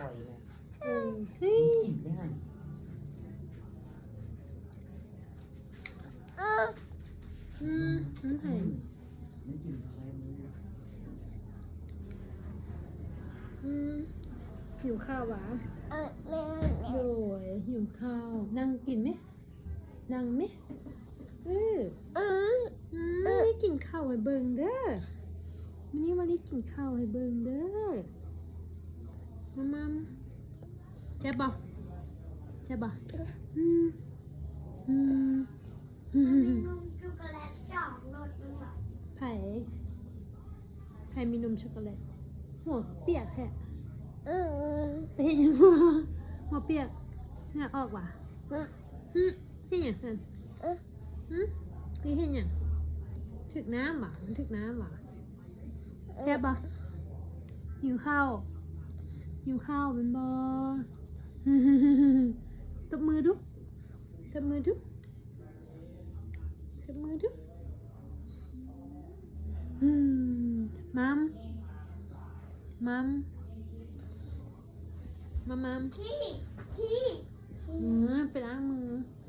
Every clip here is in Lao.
ອຍນະ ເອີ ເຮີ້ຍ ມັນກິນໄດ້ຫັ້ນ ອືມ ມັນໃຫ້ ມັນກິນໄດ້ມື້ ອືມ ຫິວເຂົ້າຫວາ? ໂດຍ ຫິວເຂົ້າ ນັ່ງກິນເມ. ນັ່ງເມ ເອີ ອືມ ອືມ ມາລີກິນເຂົ້າໃຫ້ເບິ່ງເດີ ມາລີ ມາລີກິນເຂົ້າໃຫ້ເບິ່ງເດີ ມາມາມ ແຊບບໍ່? ແຊບບໍ່? ອືມ ອືມ ມີນົມຊັອກໂກແລັດສອງລົດ ແມ່ນບໍ່? ໃຜ? ໃຜມີນົມຊັອກໂກແລັດ? ຫົວປຽກແທ້ ເອີ ໄປເຮັດຫຍັງຫົວປຽກ? ເຫື່ອອອກຫວາ? ຫຶ ເຮັດຫຍັງຊັ້ນ? ຫຶ ໄປເຮັດຫຍັງ? ຖືກນ້ຳຫວາ? ມັນຖືກນ້ຳຫວາ? ແຊບບໍ່? ຫິວເຂົ້າ ຫິວເຂົ້າແມ່ນບໍ່? ຕົບມືດູ ຕົບມືດູ ຕົບມືດູ ອືມ ມັມ ມັມ ມາມາມ ຂີ້ ຂີ້ ອືມ ໄປລ້າງມື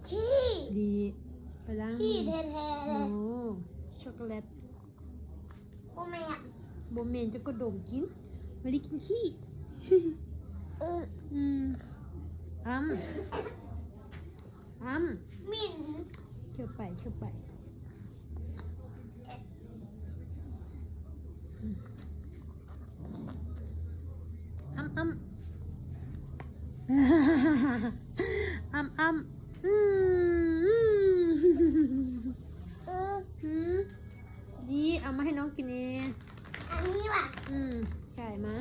ຂີ້ ດີ ໄປລ້າງມື ຂີ້ແທ້ໆ ໂອ້ ຊັອກໂກແລັດ ບໍ່ແມ່ນ ບໍ່ແມ່ນ ເຈົ້າກໍດົມກິນ ມາລີກິນຂີ້ ອືມ ອືມ ອ້ຳ ອ້ຳ ໝິ່ນ ເຄີາໄປ ເຄີາໄປ ອ້ຳ ອ້ຳ ອ້ຳ ອ້ຳ ອືມ ອືມ ດີ ເອົາມາໃຫ້ນ້ອງກິນແດ່ ອັນນີ້ຫວາ? ອືມ ໃສ່ມາ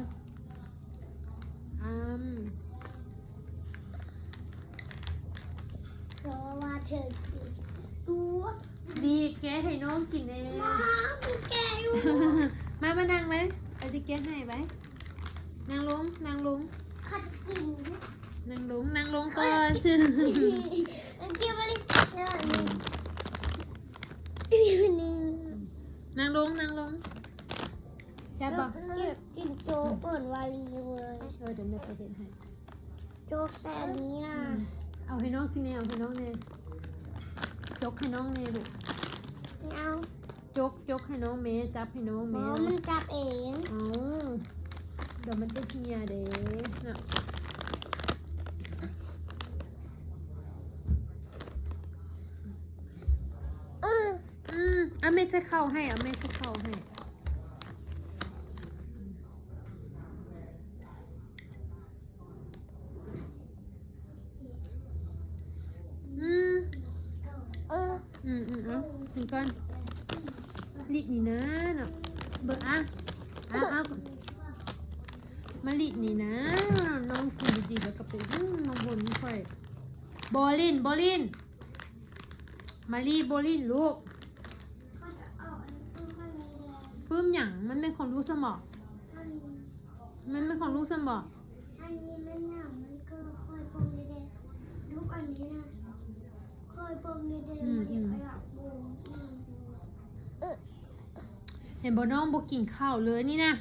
ອ້ຳ ເພາະວ່າເທີກິນດ້ວຍ ດີ ແກະໃຫ້ນ້ອງກິນແດ່ ມາ ແກະຢູ່ ມາ ມານັ່ງໄວ້ ເອົາຊິແກະໃຫ້ໄວ້ ນັ່ງລົງ ນັ່ງລົງ ຂ້ອຍຈະກິນ ນັ່ງລົງ ນັ່ງລົງກ່ອນ ເມື່ອກີ້ບໍ່ໄດ້ກິນເລີຍ ນັ່ງລົງ ນັ່ງລົງ ແຊບບໍ່? ກິນໂຈກກ່ອນວາລີເວີຍ ເອີ ດຽວແມ່ໄປເຮັດໃຫ້ ໂຈກໃສ່ອັນນີ້ນະ ອືມ ເອົາໃຫ້ນ້ອງກິນແດ່ ເອົາໃຫ້ນ້ອງແດ່ ຈົກໃຫ້ນ້ອງແດ່ລູກ ເອົາ ຈົກ ຈົກໃຫ້ນ້ອງແມ່ ຈັບໃຫ້ນ້ອງແມ່ ມັນຈັບເອງ ເອົ້າ ດຽວມັນຈະເຫ່ຍເດ້ເນາະ ອືມ ເອົາແມ່ໃສ່ເຂົ້າໃຫ້ ເອົາແມ່ໃສ່ເຂົ້າໃຫ້. ອືມ ເອີ ອືມໆ ເອົາກິນກ່ອນ ລີດນີ້ນາເນາະ ເບິ່ງ ອະ ອະ ເອົາ ມາລີດນີ້ນາ ນ້ອງກິນດີໆ ແລ້ວກໍໄປ ອືມ ມາວົນຂ້ອຍ ບໍ່ຫຼິ້ນ ບໍ່ຫຼິ້ນ ມາລີ ບໍ່ຫຼິ້ນລູກ ປຶ້ມຫຍັງ ມັນແມ່ນຂອງລູກຊັ້ນບໍ? ມັນແມ່ນຂອງລູກຊັ້ນບໍ? ອັນນີ້ແມ່ນຫຍັງ? ມັນກໍຄ່ອຍປົງແດ່ໆ ລູກອັນນີ້ນະ ຄ່ອຍປົງແດ່ໆ ອືມໆ ມັນຢາກຢາກປົງ ອືມ ເຫັນບໍ່ ນ້ອງບໍ່ກິນເຂົ້າເລີຍນີ້ນະ